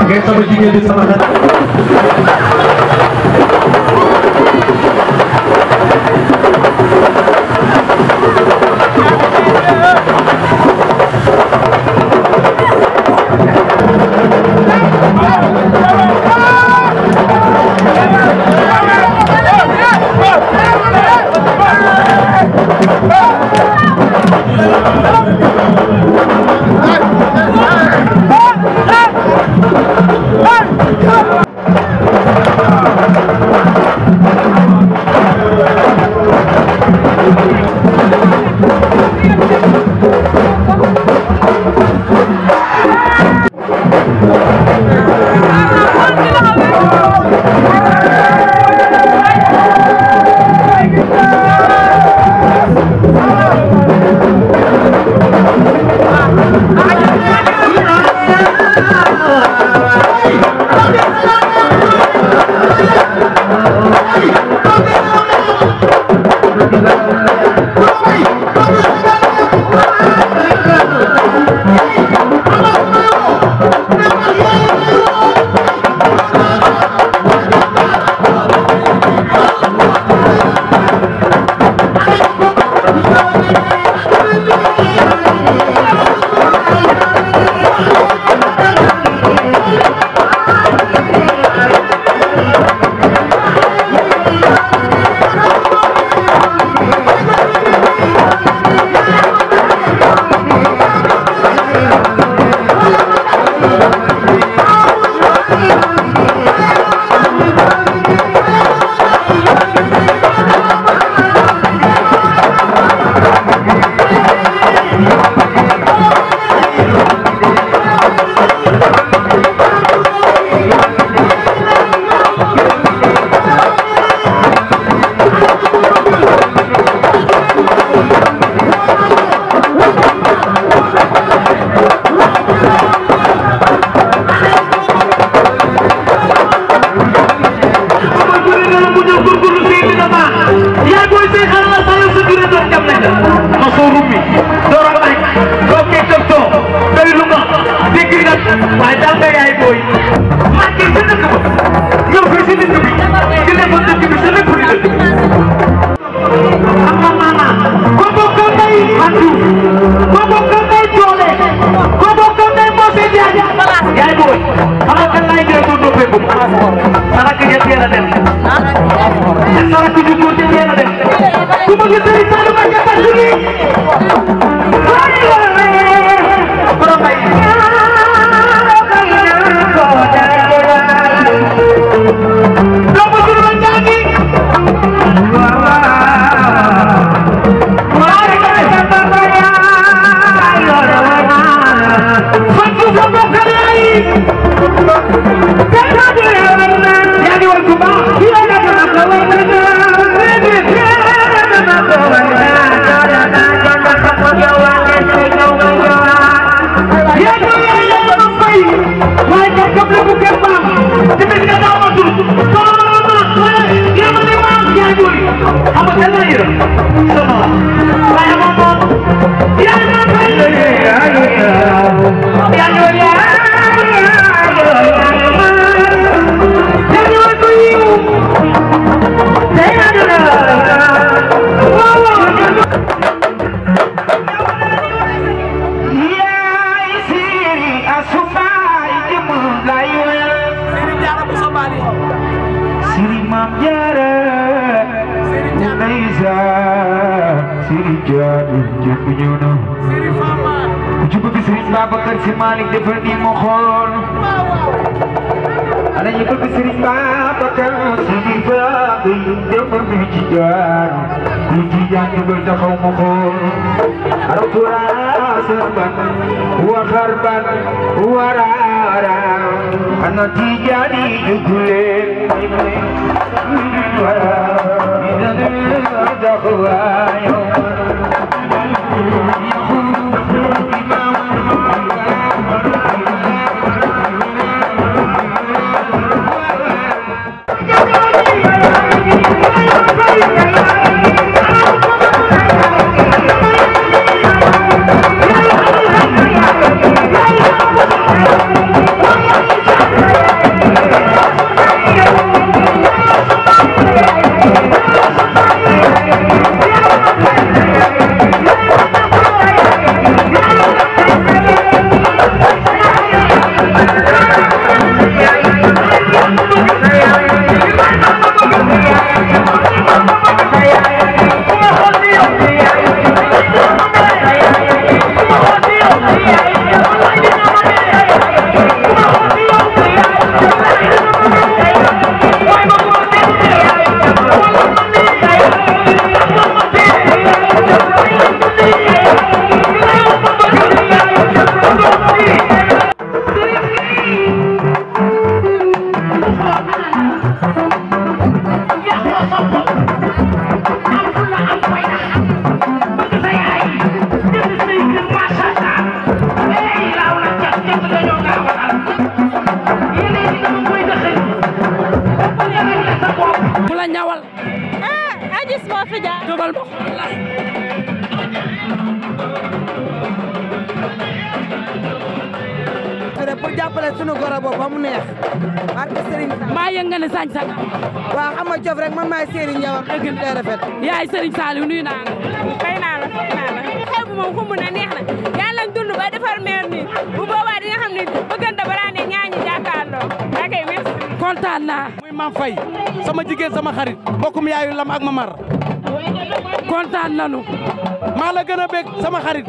ngay sama jigéen di sama xarit jàppale sunu goro boobu ba mu neex barke Serigne Sall maa yëg nga ne sañ sañ waaw xam nga cof rek man maay Serigne Ndiawam dëgg la rafet yaay Serigne Saliou nuyu naa nga fay naa la xew bi moom xumb na neex na yàlla lañ dund ba defar meer nii bu boobaa di nga xam ne bëggante balaa ne ñaañi jàkkaarloo ok merci kontaan naa muy Mame Faye sama jigéen sama xarit mbokkum yaayu lam ak mamar kontaan nanu maa la gën a bég sama xarit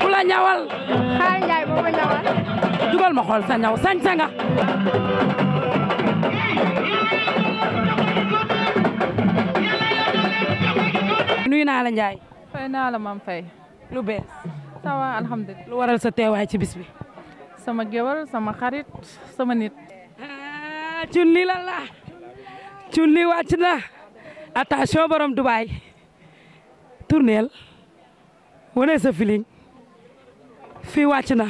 ku la ñawal xaar Njaay moo ma ñawal dugal ma xool sa ñaw sañ sa nga nuyu naa la Njaay fay naa la Mame Faye lu bees ça va alhamdulilah lu waral sa teewaay ci bis bi sama géwal sama xarit sama nit culli la culli wàcc na attention borom Dubaay tourneel wane sa feeling fii wàcc na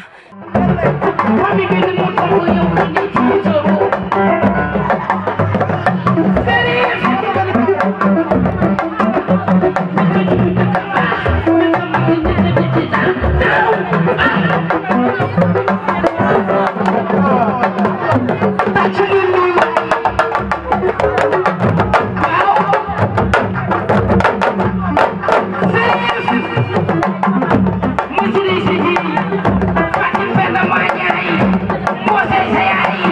Say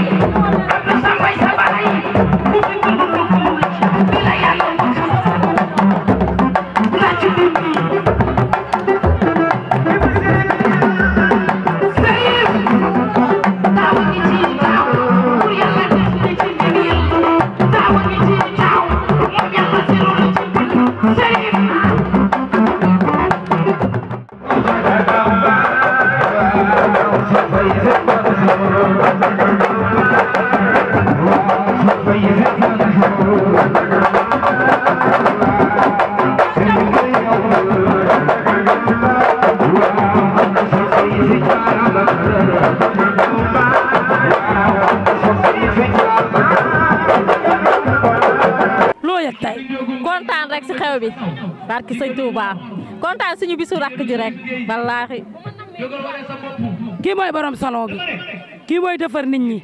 xew bi barki sëñ Touba kontaan suñu bisu rakk ji rek wallaahi. kii mooy borom salon bi kii mooy defar nit ñi.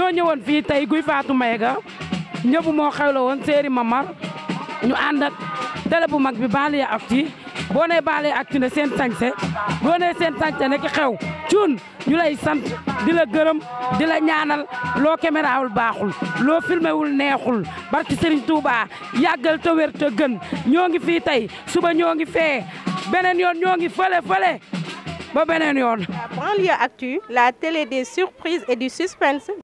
ñoo ñëwoon fii tey Guy Fatou Mayiga ñëpp moo xewla woon Séeri Mamar ñu ànd ak télé bu mag bi Banlieue Actu boo nee Banlieue Actu ne seen sañse boo nee seen sañse ne ki xew cuun ñu lay sant di la gërëm di la ñaanal loo camérawul baaxul loo filmewul neexul barki Serigne Touba yàggal te wér te gën ñoo ngi fii tey suba ñoo ngi fee beneen yoon ñoo ngi fële ba beneen yoon. Banlieue Actu, la télé des surprises et du suspense.